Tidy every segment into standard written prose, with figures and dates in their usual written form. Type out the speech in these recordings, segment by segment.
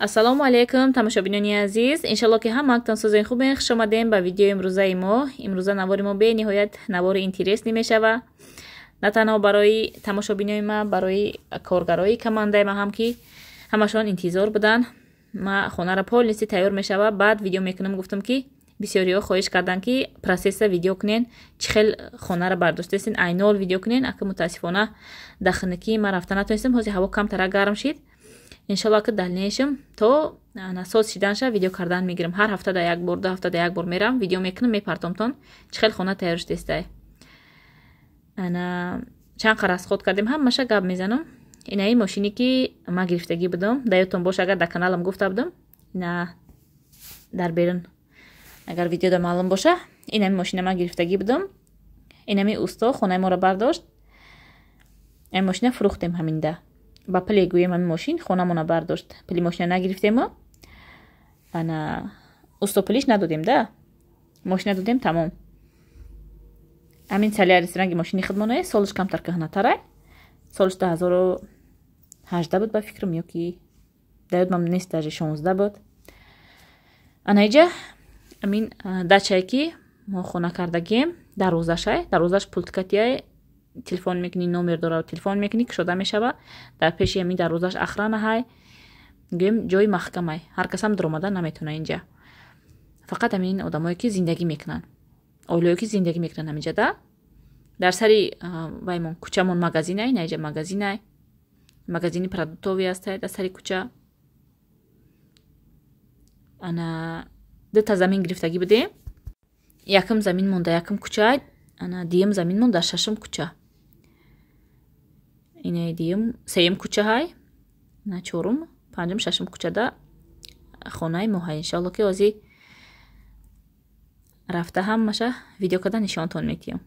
Ассалому алайкум, тамошобинони азиз. Иншалло ки ҳамаатон созен хубен. Хуш омадем ба видеои имрӯзаи мо. Имрӯза навори мо бениҳоят навори интересный мешава. На танҳо барои тамошобинои ма, барои коргарои командаи ма ҳам, ки ҳамашон интизор буданд. Ма хонара полностью тайёр мешава, баъд видео мекунам. Гуфтам, ки бисёриҳо хоҳиш карданд, ки процесса видео кунен, чӣ хел хонара бардоштаистен, ай нол видео кунен. Ака, мутаассифона, дар хунукӣ ман рафта натонистам. Ҳозир ҳаво камтара гарм шид. Иншалло, ки дальнейшем то соз шиданша видео кардан мегирам. Ҳар ҳафта да як бор, 2 ҳафта да як бор мерам, видео мекунам, мепартомтон, чӣ хел хона тайёр шудестай, ана чанд қа расход кардем, ҳамаша гап мезанам. Инаи мошине, ки ман гирифтагӣ будам, да ёдтон боша, агар дар каналам гуфта будам, ина дар берун, агар видеода маълум боша, инами мошина ман гирифтагӣ будам. Инами усто хонаи моро бардошт. Ин мошина фурӯхтем ҳаминда ба пуле, гӯем, ҳамин мошин хонамона бардошт. Пули мошина нагирифтему, ана усто пулиш надодем, да мошина додем, тамом. Ҳамин Солярис ранги мошини худмонае, солаш камтар кӯҳнатарай, солаш 2018 буд, ба фикрам, ё ки да ёдмам нест, даже 16 буд. Ана иҷа амин дачае, ки мо хона кардагием, дарвозашай, дарвозаш пульткатияй, телефон мекунӣ, номер дора, телефон мекунӣ, кушода мешава. Дар пеши ҳамин дарвозаш охрана ҳай, гӯем, ҷои маҳкамай, ҳар касам дуромада наметавона инҷа, фақат ҳамин одамое, ки зиндагӣ мекунанд, оилое, ки зиндагӣ мекунанд ҳаминҷа. Да дар сари ваймон, кӯчамон магазинай, наиҷа магазинай, магазини продуктовый ҳастай дар сари кӯча. Ана дута замин гирифтагӣ будем. Якум замин монда якум кӯча, ана дуюм замин монда шашум кӯча. Инаи дуюм, сеюм кӯча ҳай, на чорум, панҷум, шашум кӯчада хонаи мо ҳай. Иншоалло, ки ҳозир рафта ҳамаша видео карда нишонтон метиҳам.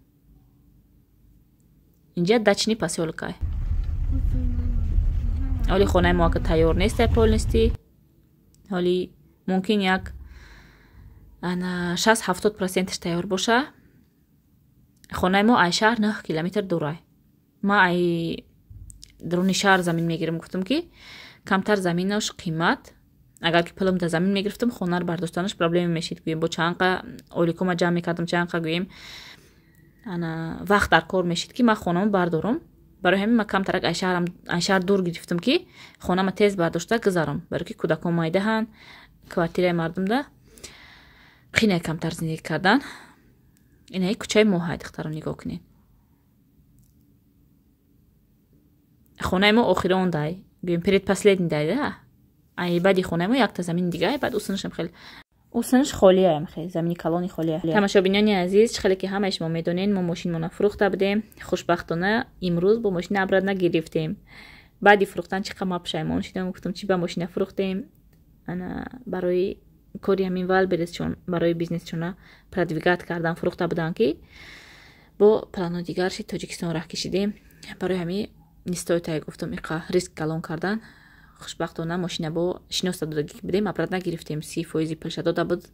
Инҷа дачный посёлкай. Ҳоли хонаи мо ака тайёр нестай полностью, ҳоли мумкин як ана 60-70 проценташ тайёр боша. Хонаи мо ай шаҳр 9 километр дурай. Ма ай дуруни шаҳр замин мегирам, гуфтам, ки камтар заминош қимат. Агар ки пулам дар замин мегирифтам, хонаро бардоштанаш проблема мешид, гӯем, бо чанқа ойликома ҷамъ мекардам, чанқа, гӯем, ана вақт дар кор мешид, ки ман хонамо бардорам. Барои ҳамин ман камтарак ай шаҳр дур гирифтам, ки хонама тез бардошта гузарам, барое ки кӯдакон майдаҳанд, квартираи мардумда қинай камтар зиндагӣ кардан. Инаи кӯчаи мо ҳай, духтарон, нигоҳ кунед. Хонаи мо охирон дай, гӯем, предпоследний дай да. Ай баъди хонаи мо якта замини дига, баъд усунашам хеле усунаш холияам, хеле замини калони холия. Тамошобинони азиз, чӣ хеле ки ҳамаи шумо медонед, мо мошинмона фурӯхта будем. Хушбахтона, имрӯз бо мошина обратно гирифтем. Баъди фурӯхтан чӣ қа ма пушаймон шудам, гуфтам, чӣ ба мошина фурӯхтем. Ана барои кори ҳамин Вайлдберрисчон, барои бизнесчона продвигать кардан фурӯхта будам, ки бо плано дигар шид, Тоҷикистон раҳ кишидем. Барои ҳамин не стоит, ай гуфтам, иқа риск калон кардан. Хушбахтона, мошина бо шиноста додагӣ будем, обратно гирифтем. 30 фоизи пулша дода буд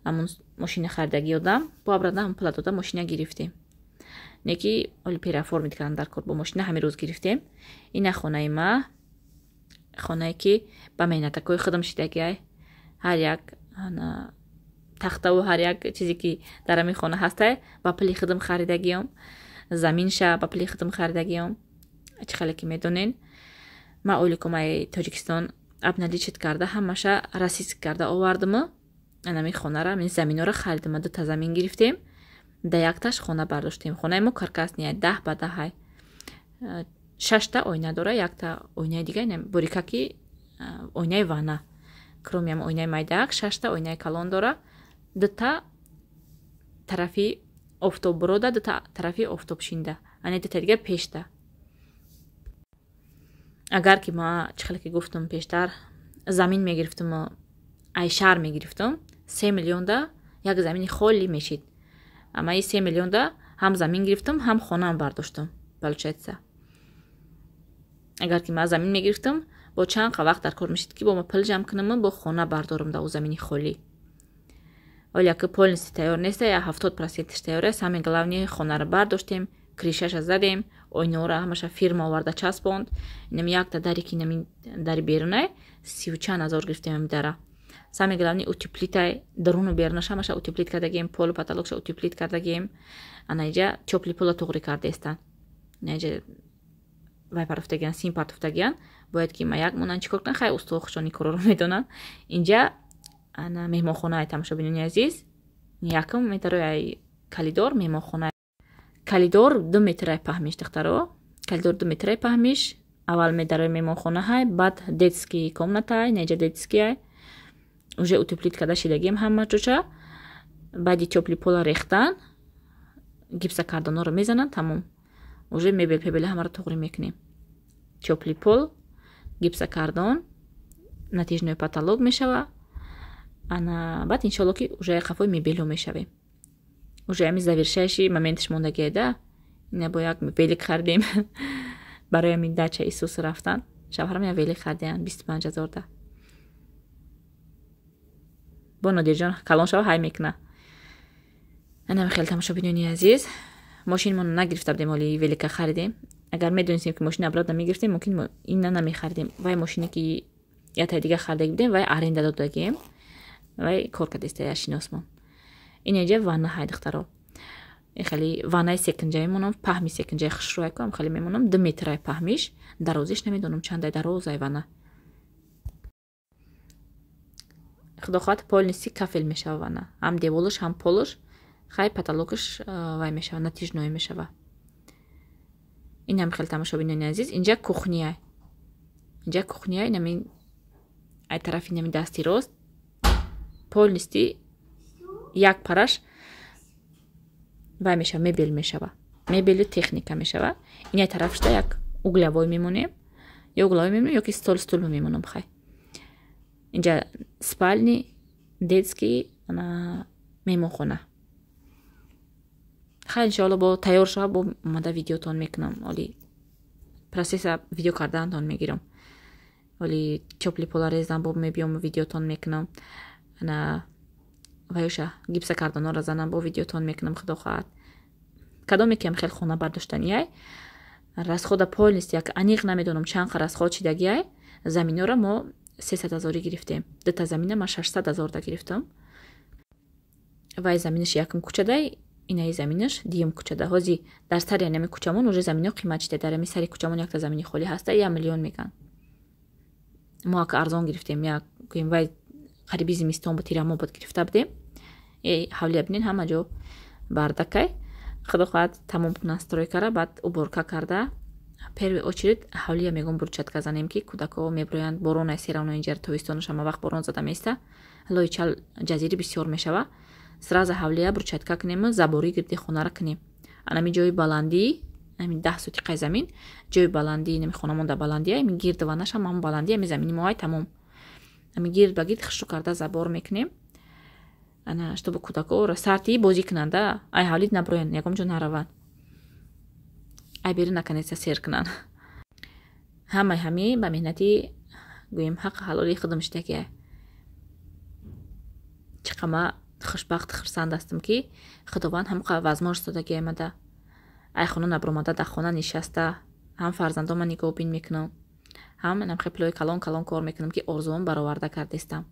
ҳамун мошина харидагӣ одам, бо обратно ҳамун пула дода мошина гирифтем. Не ки оли переоформить кардан дар кор, бо мошина ҳамин рӯз гирифтем. Ина хонаи ма, хонае, ки ба меҳнатакҳои худам шидагиай. Ҳар як тахтаву ҳар як чизе, ки дар ҳамин хона ҳастай, ба пули худам харидагиём, заминша ба пули худам харидагиём. Чӣ хеле ки медонен, ман ойликомаи Тоҷикистон обналичить карда, ҳамаша российский карда овардаму анами хонара, ами заминора харидама. Дута замин гирифтем, да якташ хона бардоштем. Хонаи мо каркасный, 10 ба 10-ай, шашта оина дора, якта оинаи дига борикаки, оинаи ванна. Кроме ам оинаи майдаак, шашта оинаи калон дора, дута тарафи офтоббурода, дута тарафи офтобшинда, ана дута дига пешта. Агар ки ма, чӣ хеле ки гуфтам пештар, замин мегирифтаму ай шаҳр мегирифтам, 3 миллионда як замини холӣ мешид. Ама и 3 миллионда ҳам замин гирифтам, ҳам хонаам бардоштам. Получается, агар ки ма замин мегирифтам, бо чанд қа вақт дар кор мешид, ки бо ма пул ҷамъ кунаму бо хона бардорам дар ӯ замини холӣ. Оли ки полностью тайёр неста, я 70 проценташ тайёр аст. Самое главное, хонаро бардоштем, крышаша задем. Ойнаора ҳамаша фирма оварда часпонд. Инами якта дари, ки инами дари берунай, сиву чанд ҳазор гирифтем ами дара. Самое главное, утеплить ай, даруну берунаш ҳамаша утеплить кардагем, полу потолок ша утеплить кардагем. Ана иҷа тёплый пола туғрӣ кардаестанд. Инаиҷа вай партофтагиян, сим партофтагиян, бояд ки маяк монанд, чӣ кор кунанд. Хай, устоо хушон ин корро медонанд. Инҷа ана меҳмонхонаи, тамошобинони азиз, якум метрои ай калидор меҳмонхона. Калидор 2 метрай паҳмиш, духтаро, калидор 2 метрай паҳмиш. Аввал медарои меҳмонхонаҳай, баъд детский комната й, неҷа детский ай, уже утеплить карда шидагием ҳама ҷоча. Баъди тёплый пола рехтан, гипсокартон оро мезананд, тамом, уже мебел пебела ҳамаро туғрӣ мекунем. Тёплый пол, гипсокартон, натяжной потолок мешава. Ана баъд, иншолло, ки уже қафои мебелҳо мешавем. Уже ами завершающий момент ш мондагие да. Ина бо як велик хардем барои ами дача Исус рафтан. Шавҳарам як велик хардиян 25 000 да. Бо Нодирҷон калон шава, ҳай мекуна. Анами хеле, тамошобинони азиз, мошинмонро нагирифта будем, оли велика харидем. Агар медонистем, ки мошина обратно мегирифтем, мумкин ина намехаридем. Вай мошине, ки ятаи дига хардаги будем, вай аренда додагием, вай кор кардеста я шиносмон. Инҷа ванна ҳай, духтаро, хеле ваннаи секинҷа мемонам, паҳми секинҷаи хушрӯякам хеле мемонам, 2 метрай паҳмиш, дарозиш намедонам чандай, дарозай ванна. Худо хоҳад, полностью кафел мешава ванна, ҳам деволаш, ҳам полаш. Хай, потолок аш вай мешава, натяжной мешава. Инам хеле, тамошобинони азиз, инҷа кухня. Инҷа кухня, инами ай тарафи нами дасти рост полностью як параш вай мешава, мебел мешава, мебели техника мешава. Ин тарафшда як угловой мемонем, ё угловой мемонем, ёки стол, стул мемонам. Хай, инҷа спальни, детский, ана меҳмонхона. Хай, иншоалло, бо тайёр шава, бо омада видеотон мекунам. Оли процесса видео кардаантон мегирам. Оли тёплый пола резам, бо мебиём, видеотон мекунам. Ана ваюша гипсокартон ора занам, бо видеотон мекунам. Худо хоҳад, кадоме ки хел хона бардоштаниай, расход а полностью як аниқ намедонам, чанд қа расход шидагиай. Заминора мо 300 ҳазорӣ гирифтем, дута замина ман 600 000 да гирифтам. Вай заминаш якум кӯчадай, инаи заминаш дуюм кӯчада. Ҳози дар сари анами кӯчамон уже замино қимат шида. Дар ами сари кӯчамон якта замини холӣ ҳаста, 1 миллион меган. Мо ака арзон гирифтем, як гӯем, вай қариби зимистон буд, тирамо буд, гирифта будем. Ҳавлия бинен, ҳама ҷо бардакай. Худо хоҳад, тамом кунан стройка ра, баъд уборка карда, первый очередь ҳавлия мегӯм брусчатка занем, ки кӯдакҳо меброянд, боронай серавно. Инҷа тобистонош ҳама вақт борон зада меиста, лои чал ҷазири бисёр мешава. Сразу ҳавлия брусчатка кунему забори гирди хонара кунем. Анами ҷои баландӣ, ами 10 сотиқаи замин, ҷои баландӣ, нами хонамон дар баландия, ами гирд ванашам ҳамон баландӣ, ами замини моай тамом, ами гирд ба гирд хушрӯ карда забор мекунем. Ана, чтобы кӯдакҳо сарти бозӣ кунанда, ай ҳавлид наброянд, ягон ҷо нараванд, ай берун наканеса сер кунанд. Ҳамаи ҳами ба меҳнати, гӯем, ҳаққи ҳалоли худам шидагия. Чӣ қама хушбахт, хурсанд ҳастам, ки Худованд ҳамқа возможность додагия мада, ай хона набромада, дар хона нишаста, ҳам фарзандома нигоҳбин мекунам, ҳам намхе пулои калон калон кор мекунам, ки орзуам бароварда кардестам.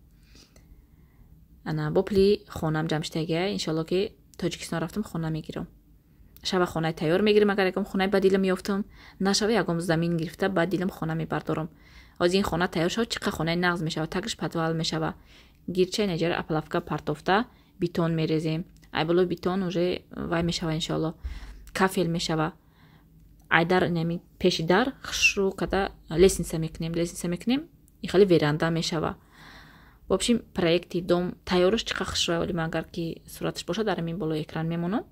Ана бо пули хонам ҷамъ шидагия, иншоалло, ки Тоҷикистон рафтам, хона мегирам. Шава хонаи тайёр мегирам, агар ягон хонаи ба дилам ёфтам, нашава, ягон замин гирифта, ба дилам хона мебардорам. Ҳозир ин хона тайёр шавад, чӣ қа хонаи нағз мешава, тагш подвал мешава, гирча неҷара опалубка партофта, бетон мерезем, ай болои бетон уже вай мешава, иншоалло, кафел мешава. Ай дар, нами пеши дар хушрӯ када лестница мекунем, лестница мекунем, и хеле веранда мешава. В общем, проекти дом тайёраш чӣ қа хушрӯ. Оли ман агар ки сураташ бошад, дар ҳамин болои экран мемонам.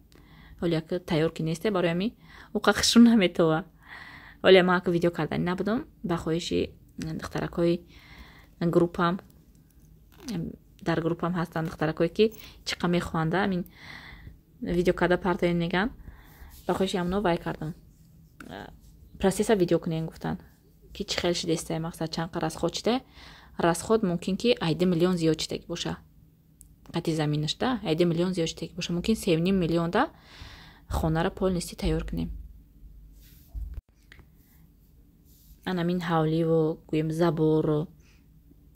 Ҳоли як тайёр ки несте, барои ҳами уқа хушрӯ наметова. Ҳоле ман ака видео кардани набудам, ба хоҳиши духтаракҳои группам. Дар группам ҳастанд духтаракҳое, ки чӣ қа мехоҳанда, амин видео карда партоен меган. Ба хоҳиши ҳамно вай кардам, процесса видео кунем гуфтанд, ки чӣ хел шидестай, мақсад, чанд қа расход шида. Расход мумкин ки ай 2 миллион зиёд шидаги боша, қати заминаш да ай 2 миллион зиёд шидаги боша. Мумкин 3,5 миллион да хонара полностью тайёр кунем. Анамин ҳавливу гӯем забору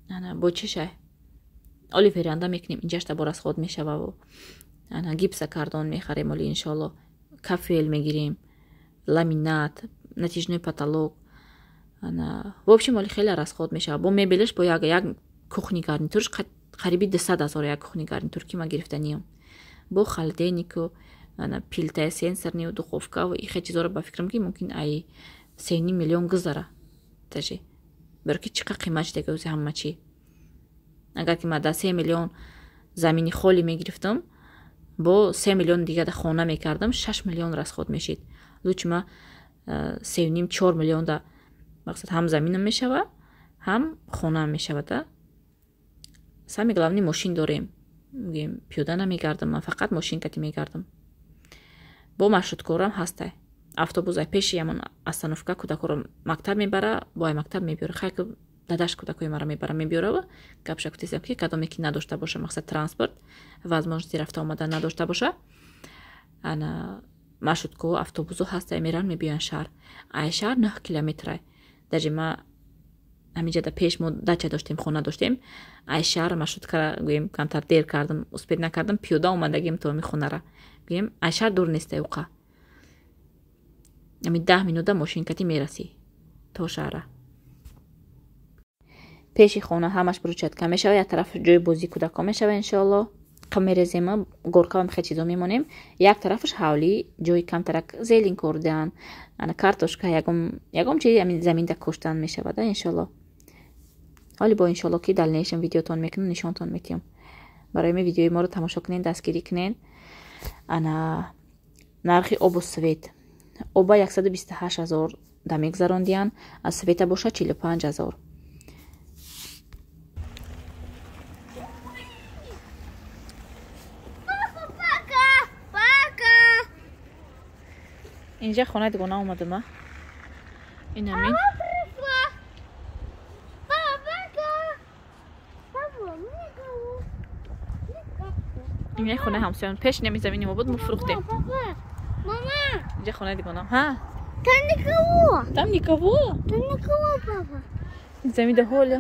ана бо чишай оли веранда мекунем, инҷашта бо расход мешававу ана гипса кардон мехарем, оли иншоалло кафел мегирем, ламинат, натяжной потолок. Ана в общем оли хеле расход мешава. Бо мебелаш бо як кухни гарнитурш қариби 200 000 як кухни гарнитур ки ма гирифтаниям. Бо холодильнику, ана пилтаи сенсорнию, духовкаву ихе чизоро ба фикрам ки мумкин ай 3,5 миллион гузара даже. Баро ки чӣ қа қимат шидаги ози ҳама чӣ. Агар ки ма да 3 миллион замини холӣ мегирифтам, бо 3 миллион дига да хона мекардам, 6 миллион расход мешид. Лучше ма 3,5-4 миллион да мақсад ҳам заминам мешава, ҳам хонаам мешава да. Самое главное мошин дорем. Мегӯем пиёда намегардам, ман фақат мошин кати мегардам. Бо маршруткорам ҳастай. Автобус ай пеши ҳамон остановка кӯдакоро мактаб мебара, бо ай мактаб мебиёра. Хай ки дадаш кӯдакои маро мебара мебиёрава, гапша гуфтесам ки кадоме ки надошта боша мақсад транспорт, возможности рафта омадан надошта боша, ана маршрутко автобусо ҳастай, меран мебиёян шаҳр. Ай шаҳр 9 километрай. Даже ма ҳаминҷа да пеш мо дача доштем, хона доштем, ай шаҳр маршруткара гӯем камтар дер кардам, успеть накардам, пиёда омадагим то ҳами хонара. Гӯем ай шаҳр дур нестай уқа. Ами 10 минута мошинкати мерасӣ то шаҳра. Пеши хона ҳамаш брусчатка мешава, як тараф ҷои бозии кӯдакон мешава иншоалло. Қа мерезема, горкавам хе чизо мемонем. Як тарафаш ҳавлӣ, ҷои камтарак зелень кордан, ана картошка, ягон чизи ами заминда коштан мешавад иншоалло. Ҳоли бо иншоалло ки дальнейшем видеотон мекунам, нишонтон метиҳам. Барои ми видеои моро тамошо кунен, дастгирӣ кунен. Ана нархи обу свет. Оба 128 000 да мегзарондиян, аз света боша 45 000. Инҷа хонаи дугона омадама. Ин ҳамин. Ин хонаи ҳамсоён. Пеш неми замини мо буд, мо фурӯхтем. Инҷа хонаи дугона. Ҳа? Там никого. Там никого? Там никого, папа. Замида ҳоля.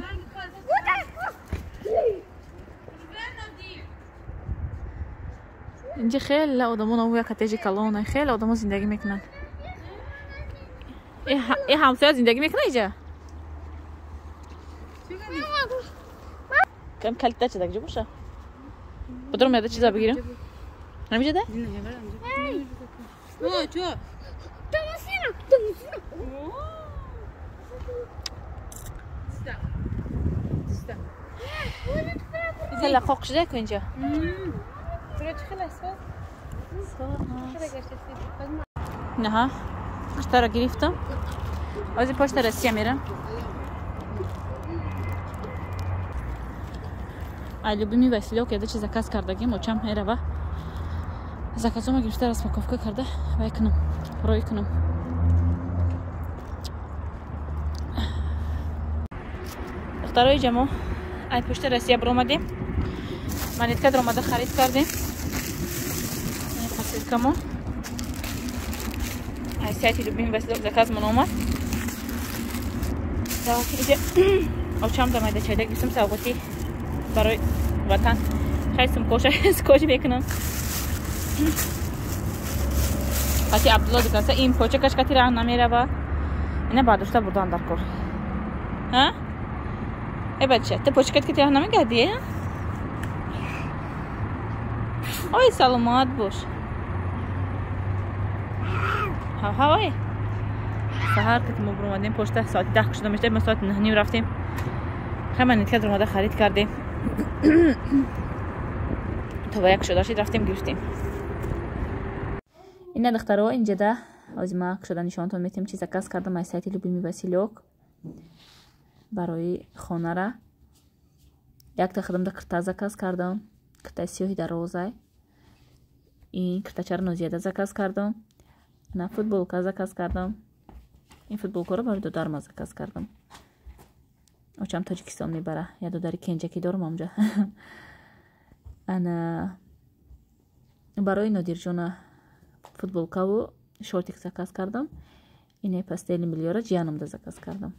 Инҷа хеле одамон ову як коттеҷи калона, хеле одамо зиндагӣ мекунанд. Э ҳамсоя зиндагӣ мекунад инҷа? Кам калита чида куҷо боша? Будром яда чиза бигирем? Ҳаминҷа да? Хеле қоқ шуда ку инҷа. Наҳа, киштаро гирифтам. Ози пошта Россия мерам. Ай любимый Василёк яда чи заказ кардагим, очам мерава. Заказома гирифта распаковка карда, вай кунам, рой кунам. Духтарои ҷамо, ай пошта Россия баромадем. Монетка даромада харид кардем. Посылкамо. Ай сайти любимый Василёк заказмон омад. Давайте очам да майда чайда гирифтам савғоти барои ватан. Хай сумкоша скотч мекунам. Қати Абдулло дукаса ин почакаш қати раҳ намерава. Ина бардошта бурдан дар кор. Ҳа? Э бача, ту почакат қати раҳ намегарди? Ой, саломат бош. Ҳав-ҳавай. Саҳар ки мо баромадем пошта соати 10 шуда мешта, мо соати 9:30 рафтем. Хай монетка даромада харид кардем. То ба як шуда шид рафтем гирифтем. Ина духтаро инҷада ози ма шуда нишонтон метем чи заказ кардам аз сайти Любимый Василёк барои хонара. Якта худам да кирта заказ кардам. Киртаи сиёҳи дарозай. Ин киртачаро нозияда заказ кардам. На футболка заказ кардам. Ин футболкаро барои додарма заказ кардам. Очам Тоҷикистон мебара. Я додари кенҷакӣ дорам онҷа. Ана барои Нодирҷона футболкаву шортик заказ кардам. Ине постельный бельёра ҷиянамда заказ кардам.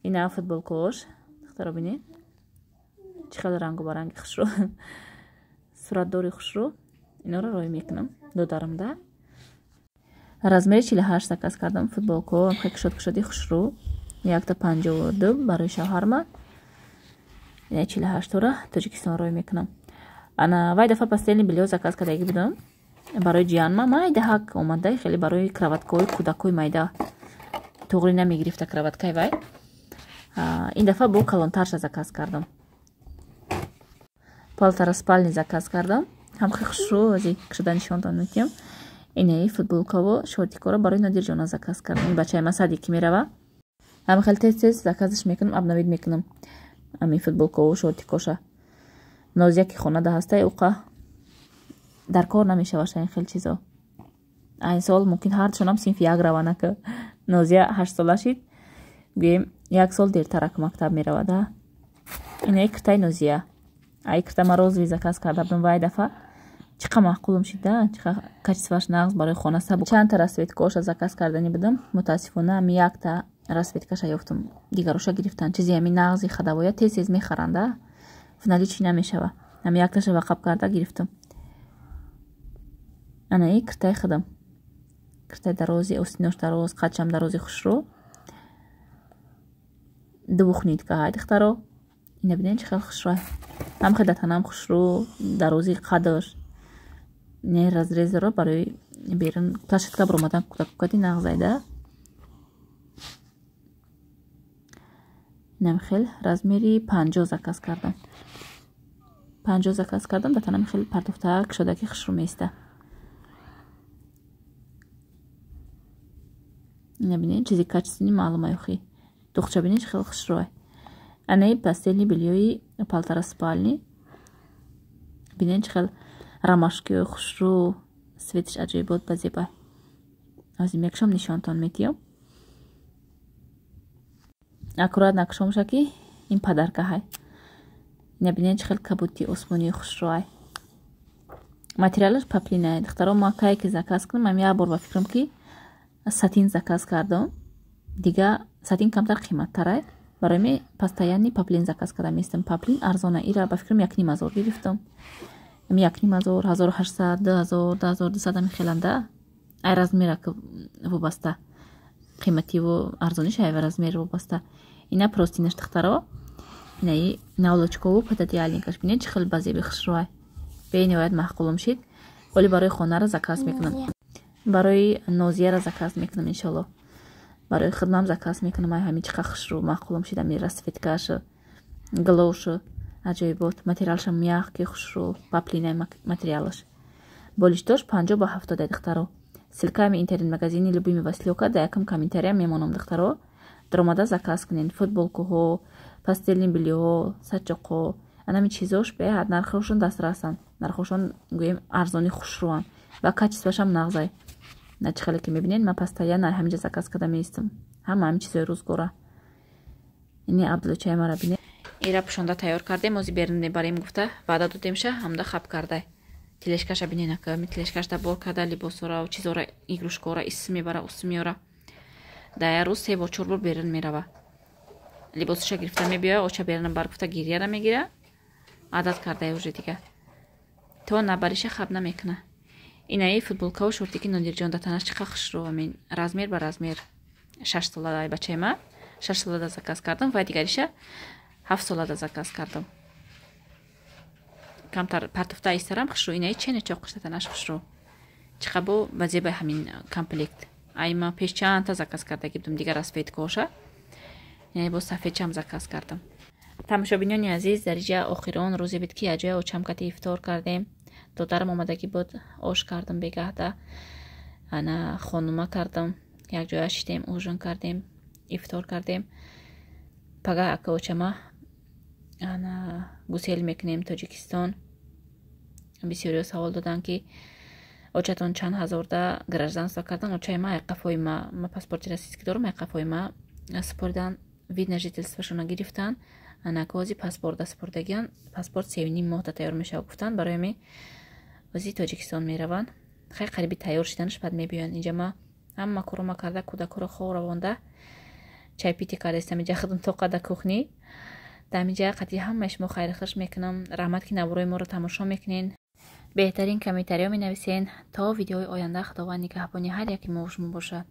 Ина футболкош, духтаро бинед. Чӣ хеле рангу баранги хушрӯ. Суратдори хушрӯ. Инора рой мекунам додарамда. Размери 48 заказ кардам футболко, хеле кушод-кушоди хушрӯ. 1,52 барои шавҳарма. Ина 48 тора Тоҷикистон рой мекунам. Ана вай дафа постельный бельё заказ кардаги будам барои ҷиянма. Майда ҳак омада, хеле барои кроваткаҳои кӯдакҳои майда туғри намегирифта кроваткаи вай. Ин дафа бо калонтарша заказ кардам. Полтора спальни заказ кардам. Ҳам хеле хушрӯ, аз кушода нишонтон метиҳам. Инаи футболкаво шортикоро барои Нодирҷона заказ кардам. Ин бачаи ма садик мерава. Ҳам хеле тез-тез заказаш мекунам, обновид мекунам. Ами футболкаво шортикоша. Нозия ки хонада ҳастай, уқа дар кор намешаваша ин хел чизо. Айн сол мумкин ҳардушонам синфи як равана, ки Нозия 8 сола шид, гӯем як сол дертарак мактаб меравада. Инаи киртаи Нозия. Ай кирта ма розовый заказ карда будам вай дафа. Чӣ қа маъқулум шида, чӣ қа качествоаш нағз барои хона сабук. Чандта расцветкаоша заказ кардани будам, мутаассифона ами якта расцветкаша ёфтам, дигароша гирифтан. Чизи ами нағзи хадавоя тез-тез мехаранда, финали чӣ намешава. Ами якташа вақаб карда гирифтам. Ана и киртаи худам. Киртаи дарози, остинош дароз, қадшам дарози хушрӯ. Двух нитка ҳай духтаро. Ина бинед чӣ хел хушрӯ. Ҳам хел датанам хушрӯ, дарози қадаш. Не разрезро барои берун площадка баромадан кӯдаккади нағзайда. Инам хел размери 50 заказ кардам. 50 заказ кардам, датанам хел партофта кушодаки хушрӯ меиста. Ина бинед чизи качественный маълума ёхи. Духча бинед чӣ хел хушрӯ. Анаи постельный бельёи полтора спальни. Бинед чӣ хел ромашкиҳои хушрӯ, светиш аҷоибот ба зеба. Аз ин мекушам нишонтон метиҳам. Аккурат накушомша ки ин падарка ҳай. Ина бинед чӣ хел кабути осмонии хушрӯ ай. Материалаш паплина. Духтаро ма кае ки заказ кунам, ам як бор ба фикрам ки сатин заказ кардам. Дига сатин камтар қиматтар ай. Барои ме постоянный паплин заказ кардам местам. Паплин арзона. Ира ба фикрам 1,5 ҳазор гирифтам. Ами 1,5 ҳазор, 1800, 2000, 2200 ами хеланда. Ай размера вобаста. Қимативу арзониш ай размер вобаста. Ина простинаш духтаро. Инаи наволочкову пододеяльникаш. Бинед чӣ хел базеби хушрӯ ай. Бениҳоят маъқулум шид. Оли барои хонара заказ мекунам. Барои Нозияра заказ мекунам иншолло. Барои хидмам заказ мекунам. Ай ҳамин чӣ қа хушрӯ маъқулум шид. Ами расцветкаш, глоуш аҷоибот. Материалшам мягкий хушрӯ, паплина материалаш. Болиштош 50 ба 70 духтаро. Ссылкаами интернет-магазини Любимый Василёка дар якум комментария мемонам духтаро. Даромада заказ кунед. Футболкаҳо, постельный бельёҳо, сачоқҳо, анами чизош беҳад нархҳошон дастрасанд. Нархҳошон гӯем арзони хушрӯанд ва качествоашам нағзай. На чӣ хеле ки мебинед, ман постоянно ҳаминҷа заказ карда меистам. Ҳама ҳамин чизои рӯзгора. Ини Абдулочаи мара бинед. Ира пӯшонда тайёр кардем, ози берун мебарем гуфта, ваъда додемша, ҳамда хаб кардай. Тележкаша бинед, ака, ми тележкашда бор карда либосора, чизора, игрушкора, ис мебара, ус меёра. Дар як рӯз 3 бор 4 бор берун мерава. Либосаша гирифта мебиёя, оча берун бар гуфта гирьяра мегира. Адат кардай уже дига. То набариша хаб намекуна. Инаи футболкаву шортики Нодирҷон датанаш чӣ қа хушрӯ, амин размер ба размер 6 сола ай бачаи ма, 6 солада заказ кардам ва дигариша 7 солада заказ кардам. Камтар партофта истарам хушрӯ, инаи чене чоқш датанаш хушрӯ. Чӣ қа бо ба зебаи ҳамин комплект. Ай ма пеш чандта заказ кардаги будам дигар расцветкаоша. Инаи бо сафедчам заказ кардам. Тамошобинони азиз, дар инҷа охирон рӯзе буд ки аҷоя очам кати ифтор кардем. Додарам омадагӣ буд, ош кардам бегаҳда. Ана хонума кардам, як ҷоя шидем, ужин кардем, ифтор кардем. Пага ака очама ана гусел мекунем Тоҷикистон. Бисёриҳо савол доданд ки очатон чанд ҳазорда гражданство кардан. Очаи ма айқафои ма, ма паспорти российский дорам, айқафои ма супоридан, вид на жительствошона гирифтан. Ана кози паспорт супордагиан, паспорт 3,5 моҳда тайёр мешава гуфтан. Барои ами ози Тоҷикистон мераванд. Хай, қариби тайёр шиданаш, баъд мебиёянд. Инҷа ма ҳама корома карда, кӯдакҳоро хоб равонда, чайпитӣ кардаистам инҷа худам тоқа да кухни. Дар ҳаминҷа қатъи ҳамаи шумо хайрхуш мекунам. Раҳмат, ки наворои моро тамошо мекунен, беҳтарин комментариҳо менависен. То видеои оянда Худованд нигаҳбони ҳар яки мо шумо бошад.